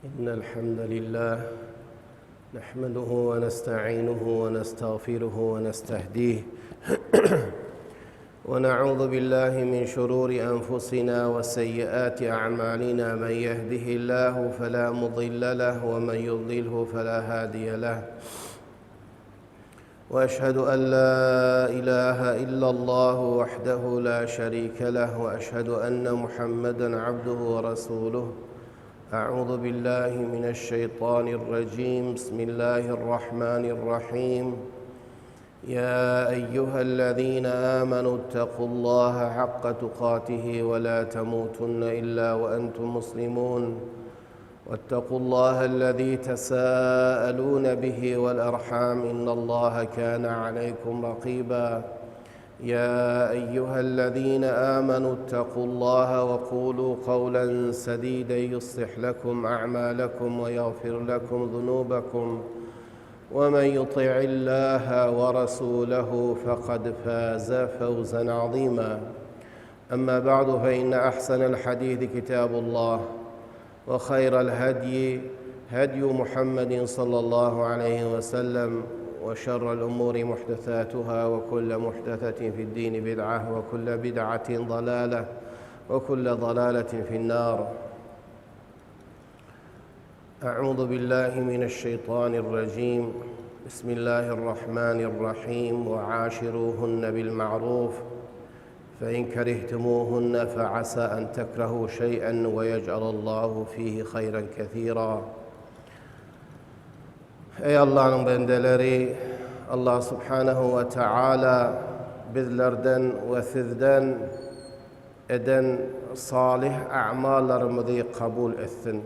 إن الحمد لله نحمده ونستعينه ونستغفره ونستهديه ونعوذ بالله من شرور أنفسنا وسيئات أعمالنا من يهده الله فلا مضل له ومن يضلله فلا هادي له واشهد ان لا اله الا الله وحده لا شريك له واشهد ان محمدا عبده ورسوله اعوذ بالله من الشيطان الرجيم بسم الله الرحمن الرحيم يا ايها الذين امنوا اتقوا الله حق تقاته ولا تموتن الا وانتم مسلمون واتقوا الله الذي تساءلون به والارحام ان الله كان عليكم رقيبا يا ايها الذين امنوا اتقوا الله وقولوا قولا سديدا يصلح لكم اعمالكم ويغفر لكم ذنوبكم ومن يطع الله ورسوله فقد فاز فوزا عظيما اما بعد فان احسن الحديث كتاب الله وخير الهدي هدي محمد صلى الله عليه وسلم وشر الأمور محدثاتها وكل محدثة في الدين بدعة وكل بدعة ضلالة وكل ضلالة في النار أعوذ بالله من الشيطان الرجيم بسم الله الرحمن الرحيم وعاشروهن بالمعروف فإن كرهتموهن فعسى أن تكرهوا شيئا ويجعل الله فيه خيرا كثيرا Ey Allah'ın bendeleri Allah Subhanahu ve Teala bizlerden ve sizden eden salih a'mallarymyzy kabul etsin.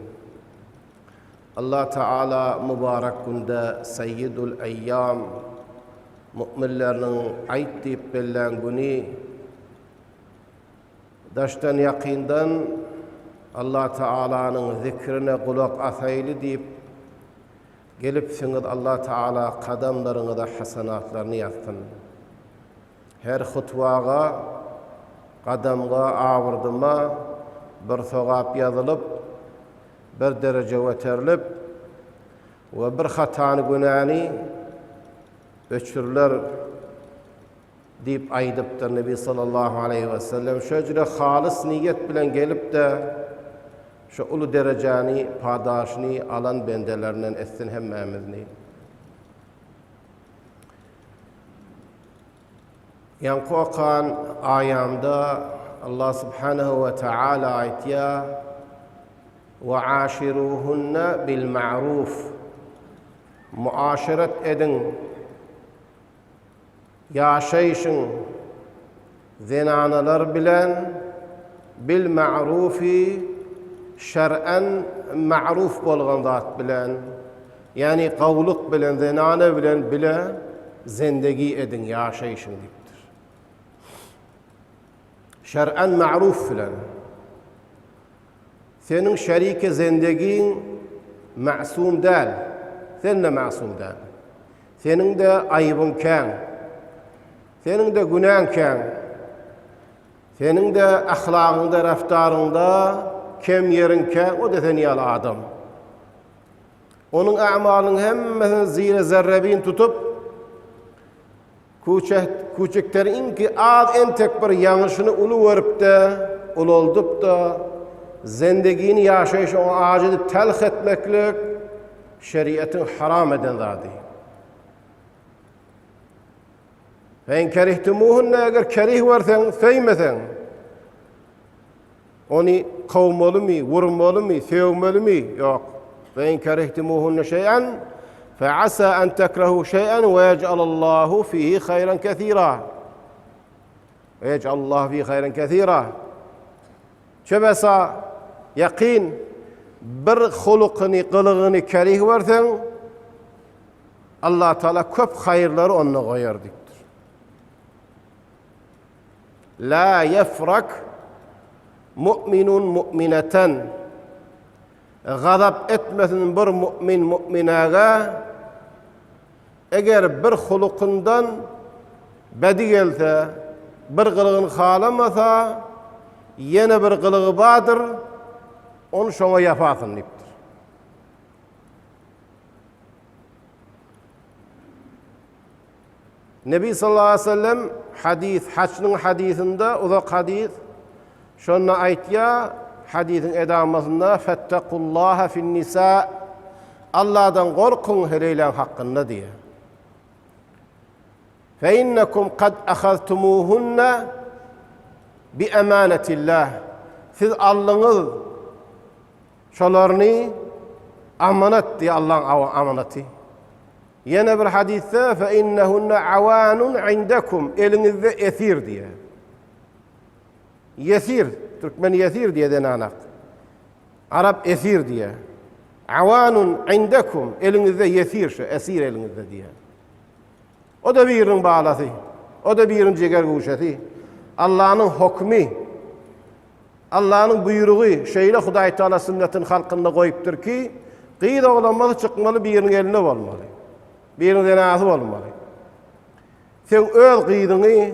Allah Teala mübarek günde Seyyidul Eyyam müminleriniň aýt diýip bellän güni daşdan ýakyndan Allah Tealanyň zikrine gulak asaýly diýip gelipsiňiz Allah Teala kadamlaryňyza hasanatlaryny ýazsyn. Her hutwaga, gadamga, awyrdyma bir sogap ýazylyp, bir dereje göterilip we bir hatany, günäni öçüriler diýip aýdypdyr Nebi sallallahu aleýhi we sellem. Şöjre halys niýet bilen gelip-de, şu uly derejäni, padaşyny alan bendelerinden etsin hemmämizni. Ýaňky okan aýamda Allah subhanahu we taala aýtýar, Wa aşiruhunna bil ma'ruf. Muaşeret ediň. Ýaşaýşyň zenanalar bilen bil ma'rufi şer'en ma'ruf bolgan zat bilen. Ýagny gowluk bilen zenana bilen bile zendegi ediň, ýaşaýşyň diýipdir. Şer'en ma'ruf bilen. Seniň şeriki zendegiň ma'sum däl. Sen-de ma'sum däl. Seniň-de aýybyň kän. Seniň-de günäň kän. Seniň-de ahlagyňda, raftaryňda kem ýeriň kän, o-da sen ýaly adam. Onuň a'malynyň hemmesini zire zerrebin tutup, küçükderiňki az entek bir ýalňyşyny uly görüp-de, ulaldyp-da, zendigini ýaşaýşy oňa ajy edip telh etmeklik şeriatyň haram eden zady. Fe in kerihtumuhunne eger kerih görseň, söýmeseň, Ony kowmalymy, wurmalymy, sögmelimi? Ýok. Fe in kerihtumuhunne şeý'en fe asa en tekrehu şeý'en we yec'alallahu fihi haýran kesira. Ve yec'alallahu fihi haýran kesira. Çebesa ýakyn bir hulukyny, gylygyny kerih görseň, Allah Taala köp haýyrlary onda goýar diýipdir. La yefrak mu'minun mu'mineten. Gazap etmesin bir mu'min mu'minaga eger bir hulukyndan bedi gelse, bir gylygyny halamasa, ýene bir gylygy bardyr, ony şoňa ýapasyn diýipdir. Nebi sallallahu aleyhi ve sellem hadis, haçnyň hadisinde uzak hadis, şonda aýtýar, hadisin edamasynda fettekullaha fin nisa Allahdan gorkuň heleýleň hakynda diýýär. Fe innekum kad ahaztumuhunna bi emanatillah. Siz aldyňyz şolaryny amanat diýýär Allahyň amanaty. Ýene bir hadysda fe innehunne awanun indekum eliňizde esir diýýär. Ýesir, türkmen ýesir diýýär zenanak. Arap esir diýýär. Awanun indekum eliňizde ýesir şu esir eliňizde diýýär. O-da biriniň balasy, o-da biriniň jiger guşasy. Allanyň hokmy, Allanyň buýrugy şeýle Hudaý Taala sünnetini halkynda goýupdyr ki, gyz oglanmasy çykmaly biriniň elinde bolmaly. Biriniň zenasy bolmaly. Sen öz gyzyňy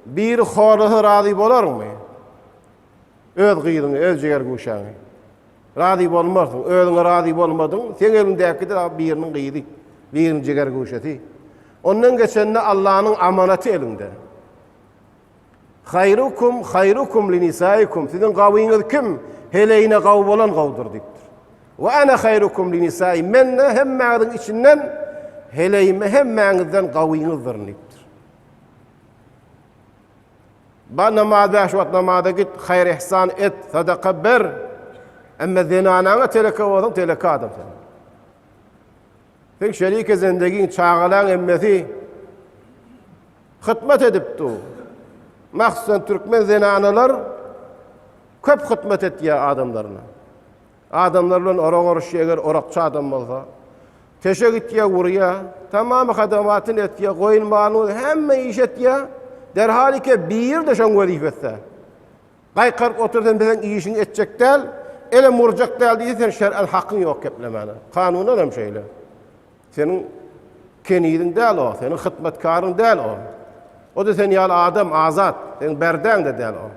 biri horlasa razy bolarmy? Öz gyzyňy, öz jiger guşaňy. Razy bolmarsyň. Özüňe razy bolmadyň, seň eliňdäki-de biriniň gyzy, biriniň jiger guşasy. Ondan geçende Allanyň amanaty eliňde. Haýrukum haýrukum linisaikum. Siziň gawyňyz kim? Heleýine gawy bolan gawdyr diýipdir. We ana haýrukum linisai. Men-de hemmäňiziň içinden heleýime hemmäňizden gawyňyzdyryn diýipdir. Ba namaz bäş wagt namaza git, haýyr-ihsan et, sadaka ber. Emma zenanaňa teleke bolsaň, teleke adam sen. Sen şerike zendegiň, çagalaň emmesi hytmat edip dur. Mahsusan türkmen zenanalar köp hytmat etýär adamlaryna. Adamlar bilen orak oruşýar, eger orakçy adam bolsa. Teşe gitýär, urýar. Tamamy hadamatyny etýär, goýun malyny hemme iş etýär. Derhal ike bir-de şoň wezipesi. Gaýkaryp otur sen biziň işiňi etjek däl, elem urjak däl diýse sen şer'en hakyň ýok geplemäne. Kanunan hem şeýle. Seniň keniziň däl o, seniň hytmatkaryň däl o. O-da sen ýaly adam, azat, seniň berdäň-de däl o.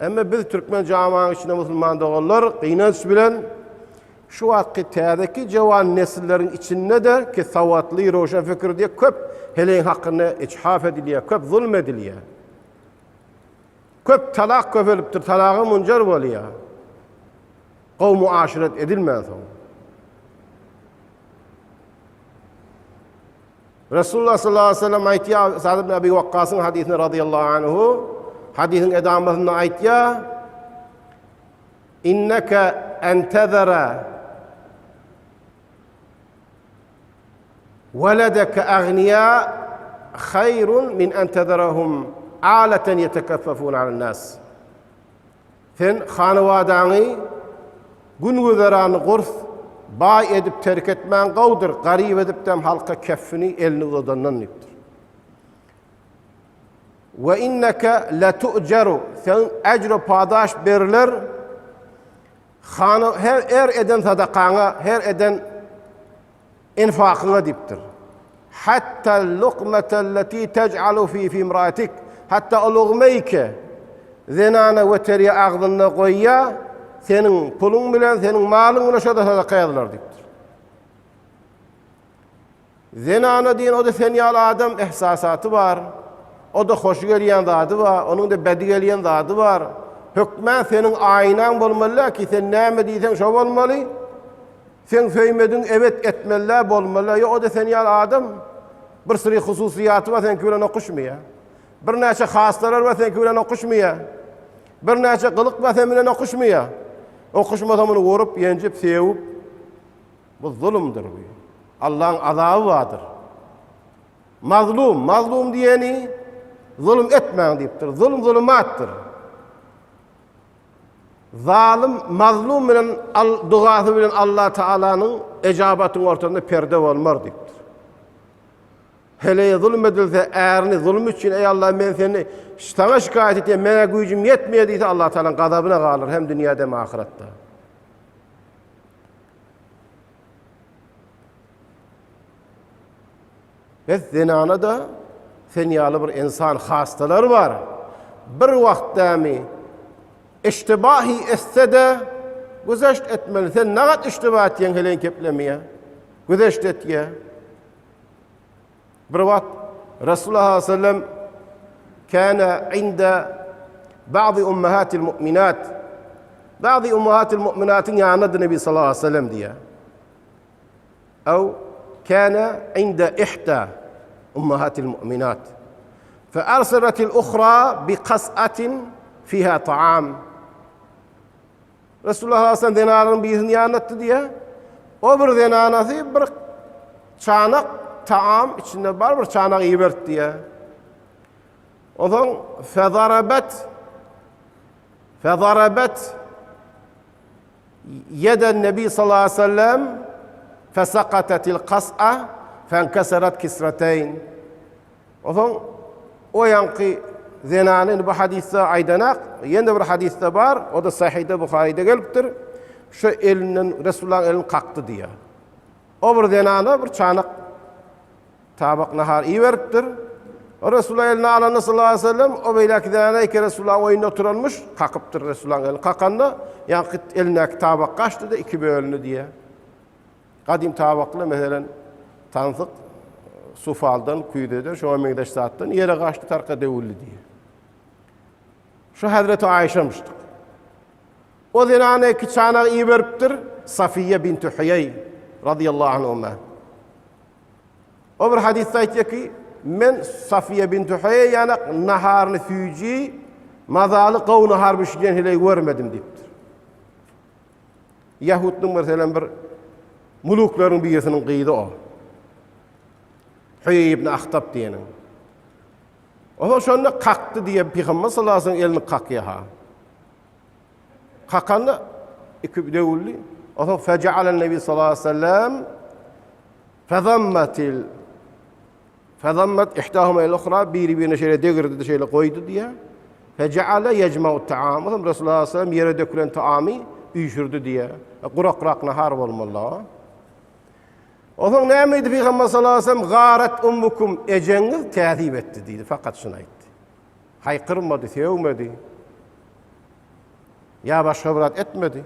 Emma biz türkmen jamagyň içinde musulman doganlar gynanç bilen şu wagtky täzeki jewan nesilleriň içinde-de ki sowatly, roşan fikir diýe köp heleýiň hakynda içhaf edilýär, köp zulm edilýär. Köp talak köpelipdir, talaga munjar bolýar. Gowy muaşeret edilmänsoň. Resulullah sallallahu aleyhi ve sellem aýtýar, Sa'd ibn Abi Waqqasyň hadysynda radiyallahu anhu, hadysyň edamasynda aýtýar, Inneke en tezere weledeke agniya haýrun min en tezerehum aleten yetekeffefun alen nas. Sen hanawadaňy gün-güzerany gurs, baý edip terk etmäň gowudyr, garyp edipdem halka keffini, elini uzadandan diýipdir. We inneke letu'jeru, seň ejr padaş beriler, hana her er eden sadakaňa, her eden Infakyňa diýipdir. Hatta lukmetelleti tej'alu fi fi imraatik. Hatda o lugmeýke zenana weteriýe agzynda goýýa, seniň puluň bilen, seniň malyň bilen şo-da sadaka ýazylar diýipdir. Zenana diýen o-da sen ýaly adam ehsasaty bar. O-da hoşy gelýän zady bar, onuň-da bedi gelýän zady bar. Hökmän seniň aýnaň bolmaly ki, sen näme diýseň şo bolmaly. Seň söýmediň ebet etmelä bolmaly ýok o-da sen ýaly adam bir syry hususyýaty bar seňki bilen okuşmaýar. Birnäçe hastalar bar seňki bilen okuşmaýar. Birnäçe gylyk bar sen bilen okuşmaýar. Okuşmasa muny urup, ýenjip, sewip bu zulumdyr bu. Allaň azaby bardyr. Mazlum, mazlum diýeni zulum etmäň diýipdir. Zulum zulumatdyr. Zalym mazlum bilen al dugasy bilen Allah Taalanyň ejabatyň ortasynda perde bolmar diýipdir. Heleýe zulum edilse, ärini zulum üçin eý Allah men seni saňa şikaýat etýän, meňe güýjüm ýetmeýär diýse Allah Taalanyň gazabyna galar hem dünýäde hem ahyretde. Bes zenana-da sen ýaly bir ynsan hastalar bar. Bir wagt dämi iştibahi etse-de güzeşt etmeli. Sen nagat iştiba etýäň heleýiň keplemeýä. Güzeşt etýä. Bir wagt Resulullah sallallahu aleyhi ve sellem kana inda ba'd ummahatil mu'minat Ba'd ummahatil mu'minatyň ýanynda Nebi sallallahu aleyhi ve sellem diýýär. Ew kana inda ihda ummahatil mu'minat. Fa arsalat al-ukhra bi qas'atin fiha ta'am. Resulullah sallallahu aleyhi ve sellem zenananyň birisiniň ýanynda diýýär. O bir zenanasy bir çanak taam içinde bar bir çanak iberdi diýýär. Onsoň fezarabet fezarabet yeden Nebi sallallahu aleyhi ve sellem fesakatetil kas'a fenkeseret kisreteyn. Onsoň o ýaňky zenany indi bu hadysda aýdanak, ýene bir hadysda bar, o da Sahyda Buharyda gelipdir. Şu elinden Resulullahyň elini kakdy diýýär. O bir zenana bir çanak tabak nahar iberipdir. O Resulullah eline alanda sallallahu aleyhi ve sellem o beýleki zenana iki Resulullah oýunda oturanmyş, kakypdyr Resulullahyň elini kakanda, ýaňky elindäki tabak gaçdy-da iki bölündi diýýär. Gadym tabakly, meselem, tansyk sufaldan, küýzeden, şoňa meňzeş zatdan ýere gaçdy, tarka döwüldi diýýär. Şu Hazreti Aýşamyşdyk. O zenana iki çanak iberipdir, Safiýe binti Huýeý radiyallahu anhuma. O bir hadysda aýtýar ki, men Safiýe binti Huýeý ýanak naharyny süýji, mazaly gowy nahar bişirýän heleý görmedim diýipdir. Ýahudnyň meselem bir muluklaryň birisiniň gyzy o. Hüýeý ibn Ahtab diýeniň. Oha şonda kakdy diýe Pygamber sallallahu aleyhi ve sellem elini kakýar ha. Kakanda iki döwüldi. Oha fejealen nebi sallallahu aleyhi ve sellem fezammatil Fezammat ihdahuma il uhra biri birine şeýle degirdi-de şeýle goýdy diýýär. Fejeale yecma'u ta'am. Olam Resulullah sallallahu aleyhi ve sellem ýere dökülen taamy üýşürdi diýýär. E, gurakrak nahar bolmaly. Onsoň näme diýdi Pygamber sallallahu aleyhi ve sellem? Garat ummukum ejeňiz täzip etdi diýdi. Fakat şuny aýtdy. Haýkyrmady, sögmedi. Ýa başga bir zat etmedi.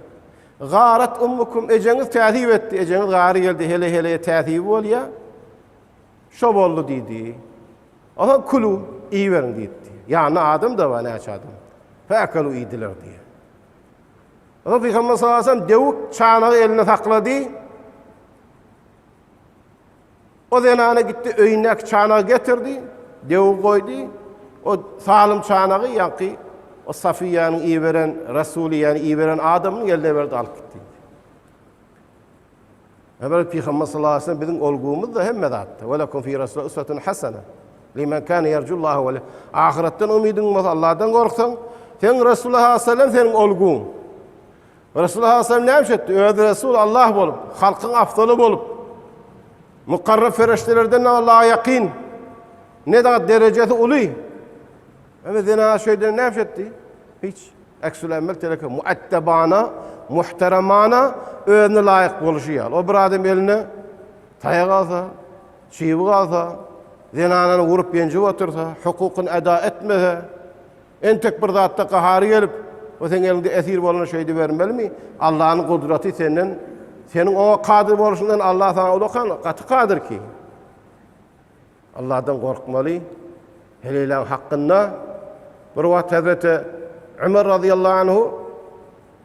Garat ummukum ejeňiz täzip etdi. Ejeňiz gary geldi, hele-hele täsibi bolýar. Şo boldy diýdi. Onsoň kulu iýiberiň diýipdi. Ýanynda adam-da bar, näçe adam. Fäkelu iýdiler diýýär. Onsoň Pygamber sallallahu aleyhi ve sellem döwük çanagy elinde saklady. O zenana gitdi, öýündäki çanagy getirdi, döwügi goýdy. O salym çanagy ýaňky o Safiýanyň iberen, Rasulyýany iberen adamynyň eline berdi, alyp gitdi. Hezreti Pygamber sallallahu aleyhi ve sellem biziň olgumyzdyr hemme zatda. Ve lekum fi Rasulillah uswetun hasene. Limen kana yerjullaha vel ahiretden umydyň bolsa Allahdan gorksaň, sen Resulullah sallallahu aleyhi ve sellem seniň olguň. Resulullah sallallahu aleyhi ve sellem näme etdi? Özi Resul Allah bolup, halkyň afdaly bolup, mukarrab feriştelerden Allaha ýakyn. Ne da derejesi uly. Eme zena şeýden näme etdi? Hiç. Eksül emel teleke muaddebana, muhteremana özüne laýyk boluşy ýaly. O bir adam eline taýak alsa, çybyk alsa, zenanany urup ýenjip otursa, hukukyny eda etmese, entek bir zatda gahary gelip, o seň eliňde esir bolany şeýdibermelimi? Allanyň gudraty senden, seniň oňa kadyr boluşyňdan Allah saňa ulakan gaty kadyr ki. Allahdan gorkmaly. Heleýleň hakynda bir wagt Hezreti Ömer radıyallahu anhu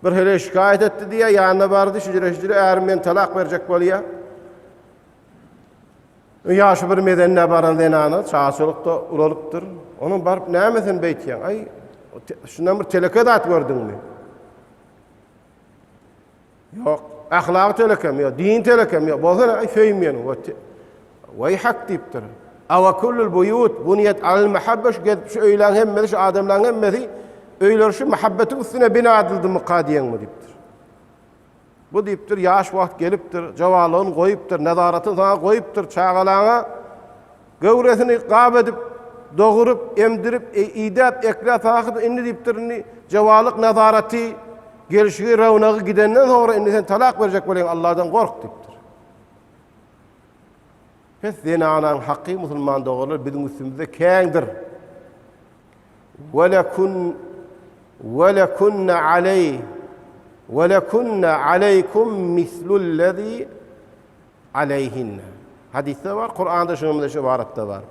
bir heleý şikaýat etdi diýýär, ýanyna bardy, şüjre şüjre ärim men talak berjek bolýar. Ýaşy bir medenine baran zenana çaçalykda ulalypdyr. Onuň baryp näme sen beýtýäň? Aý, şundan bir teleke zat gördüňmi? Ýok. Ahlagy telekem ýok, din telekem ýok. Bolsa aý söýmeýän. Waý hak diýipdir. Awa kullul buýut buniyat alal mahabba şu gezip şu öýleň hemmesi şu adamlaryň hemmesi öýler şu muhabbetiň üstüne bina edildi myka diýeňmi diýipdir. Bu diýipdir ýaş wagt gelipdir, jawalygyny goýupdyr, nazaratyny saňa goýupdyr, çagalaňa Göwresini gap edip, doguryp, emdirip, idäp, ekläp sahyp indi diýipdir, indi jewalyk nazaraty, gelşigi, röwnagy gidenden soňra indi sen talak berjek bolýaň, Allahdan gork diýipdir. Pes zenanaň haky musulman doganlar biziň üstümizde käňdir. Ve lekun ve lekunne aley ve lekunne aleykum mislullezi aleyhinne. Hadysda bar, Kur'anda şunuň bilen şu ybaratda bar.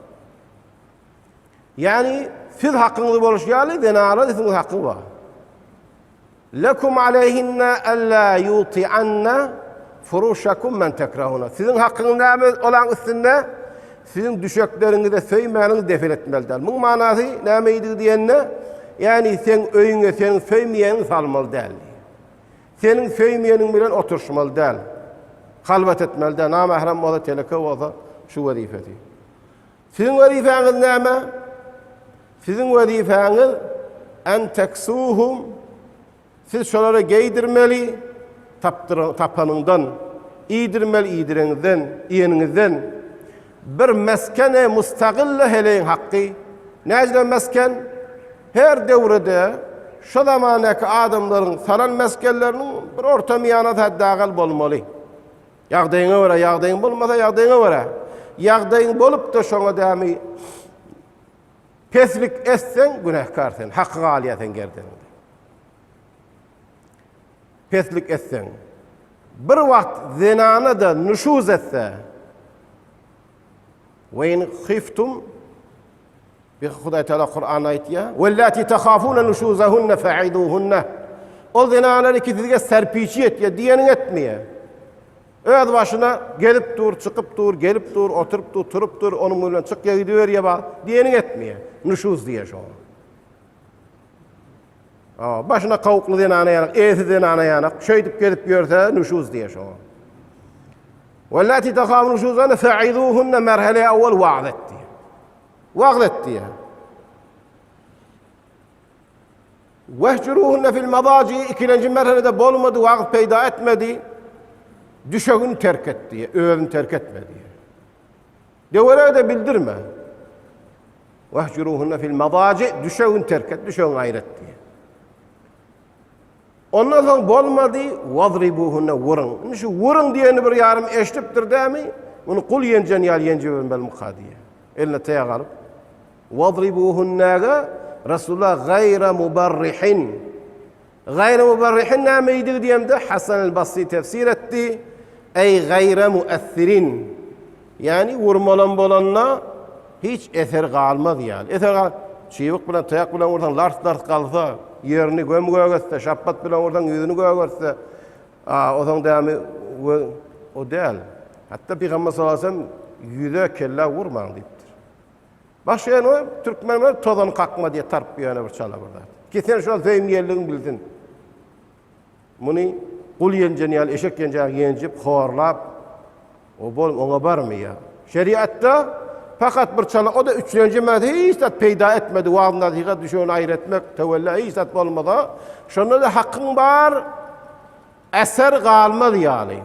Ýagny siz hakyňyzy boluşy ýaly zenanlar siziň haky bar. Lekum aleyhinne alla yuti'anna furushakum men tekrahuna. Siziň hakyňyz näme olaň üstünde? Siziň düşekleriňize söýmäniňizi defil etmeli däl. Muň manasy näme idi diýende, ýagny seň öýüňe seniň söýmeýäniňi salmaly däl. Seniň söýmeýäniň bilen oturyşmaly däl. Halwat etmeli däl. Namährem bolsa, teleke bolsa şu wezipesi. Siziň wezipäňiz näme? Siziň wezipäňiz en teksuhum siz şolara geýdirmeli tapdyr tapanyňdan, iýdirmeli iýdireňizden, iýeniňizden. Bir meskene mustagylla heleýiň hakky. Näjile mesken? Her döwrede şo zamandaky adamlaryň salan meskenleriniň bir orta miýanasy häddagal bolmaly. Ýagdaýyňa görä, ýagdaýyň bolmasa ýagdaýyňa görä. Ýagdaýyň bolup-da şoňa dämi peslik etseň günäkär sen, haky galýar seň gerdeniňde. Peslik etseň. Bir wagt zenana-da nuşuz etse, we in khiftum Bir Hudaý Teala Kur'anda aýtýar, "Wellati tahafuna nuşuzahunna fa'iduhunna." Ol zenanlar ki sizge serpiçi etýär, diýeniň etmeýär. Öz başyna gelip dur, çykyp dur, gelip dur, oturyp dur, turup dur, onuň bilen çykýar gidiberýär ba, diýeniň etmeýär. Nuşuz diýär şoňa. Aa, başyna kawukly zenana ýanak, eýesiz zenana ýanak, şeýdip gezip ýörse nuşuz diýär şoňa. Wellati tahafuna nuşuzahunna fa'iduhunna merhele awwal wa'z etdi. Wagyz et diýýär. Wehjuruhunne fil madaji ikilenji merhelede bolmady, wagyz peýda etmedi. Düşegini terk et diýýär, özüni terk etme diýýär. Döwerege-de bildirme. Wehjuruhunne fil madaji düşegini terk et, düşegini aýyr et diýýär. Ondan soň bolmady, wadribuhunne wuruň. Indi şu wuruň diýeni bir ýarym eşidipdir dämi? Muny gul ýenjen ýaly ýenjibermelimikä diýýär. Eline taýak alyp. Wadribuhunnäge Resulullah gaýra mubarrihin. Gaýra mubarrihin näme idigi diýemde Hasan el-Basri tefsir etdi. Eý gaýra muessirin. Ýagny urmalam bolanda hiç eser galmaz ýaly. Eser gal çybyk bilen taýak bilen ursaň lars-lars galsa, ýerini göm-gök etse, şapbat bilen ursaň ýüzüni gögertse, a osaň dämi o däl. Hatda Pygamber sallallahu aleyhi ve sellem ýüze kellä urmaň diýipdir. Başga ýöne türkmen bilen tozan kakma diýe tarp ýöne bir çala bir zat. Ki sen şol söýmeýänligiň bilsin. Muny gul ýenjen ýaly eşek ýenjen ýaly ýenjip, horlap, o bol oňa barmaýar. Şeriatda fakat bir çala, o da üçlenji märtebe hiç zat peýda etmedi, wagyz-nasihat düşegini aýry etmek, töwella hiç zat bolmasa, şonda-da hakyň bar, eser galmaz ýaly.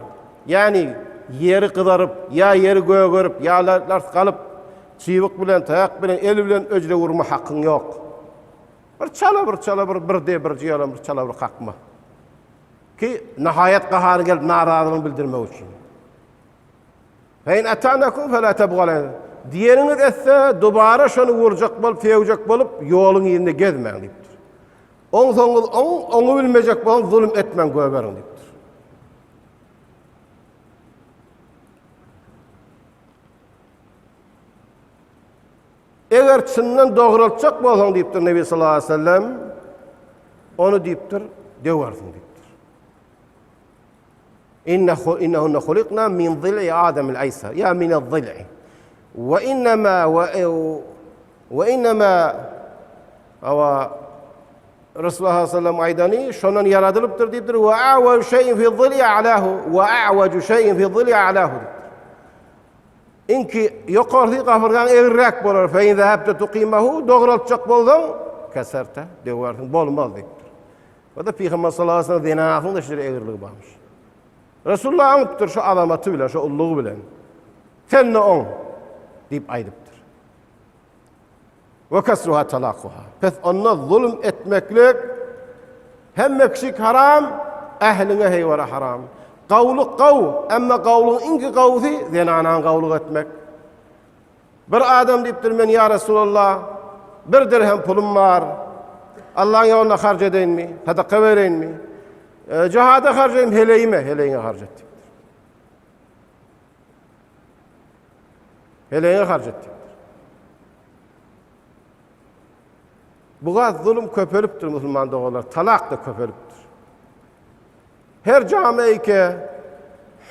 Ýagny ýeri gyzaryp, ýa ýeri gögerip, ýa lars galyp, çybyk bilen, taýak bilen, el bilen öjre urma hakyň ýok. Bir çala bir çala bir bir de bir ýalam bir çala bir kakma. Ki nihaýat gahary gelip narazylygyny bildirmek üçin. Fein atanakum fela tabghu Diýeniňiz etse, dubara şony vurjak bolup, sögjek bolup, ýoluň ýerinde gezmäň diýipdir. Oňsoňyz oň, oňy bilmejek bolup zulum etmäň göberiň diýipdir. Eger çyndan dograltjak bolsaň diýipdir Nebi sallallahu aleyhi ve sellem, ony diýipdir, döwersiň diýipdir. Innehu innehunne hulikna min zil'i Ademil Aysar ya min zil'i. Ve innema ve ve innema awa Resulullah sallallahu aleyhi ve sellem aýdany şondan ýaradylypdyr diýipdir. Ve a'waju şeyin fi zil'i a'lahu ve a'waju şeyin fi zil'i a'lahu diýipdir. Iňki ýokarsy gapyrgaň egriräk bolar, fe in zehebte tuqimahu, dograltjak bolsaň, keserte, döwersiň, bolmaz diýipdir. O-da Pygamber sallallahu aleyhi ve sellem zenasyň-da şeýle egriligi barmyş. Resulullah aňypdyr şu azamaty bilen, şu ullugy bilen. Sen-de oň diýip aýdypdyr. We kesruha talakuha. Pes onda zulum etmeklik hemme kişik haram, ähliňe heýwara haram. Gawlyk gaw, emma gawlygyň iňki gawsy zenanaň gawlyk etmek. Bir adam diýipdir, men ýa Resulallah, bir dirhem pulum bar. Allaň ýolunda harç edeýinmi, sadaka bereýinmi? E, jihada harç edeýin, heleýime, heleýiňe harç et diýipdir. Heleýiňe harç et diýipdir. Bu gaz zulum köpelipdir musulman doganlar, talak da köpelipdir. Her jameýke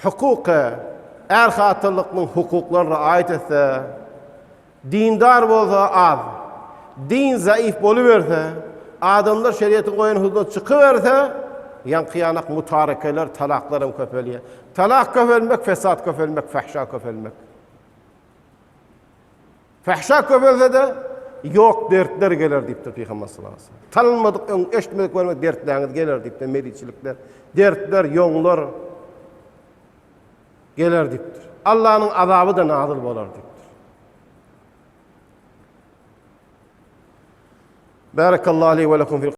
hukuky, är hatynlyknyň hukuklaryna raýat etse, dindar bolsa az, din zaif boluberse, adamlar şeriýatyň goýan hududyndan çykyberse, ýaňky ýanak mutarekeler, talaklar hem köpelýär. Talak köpelmek, fesat köpelmek, fahşa köpelmek. Fahşa köpelse-de, ýok dertler geler diýipdir Pygamber sallallahu aleyhi ve sellem. Tanylmadyk, öň eşitmedik, görmedik dertlerňiz geler diýipdir, meriçilikler, dertler, ýoňlar geler diýipdir. Allanyň azaby-da nazyl bolar diýipdir. Barakallahu li we lekum fil.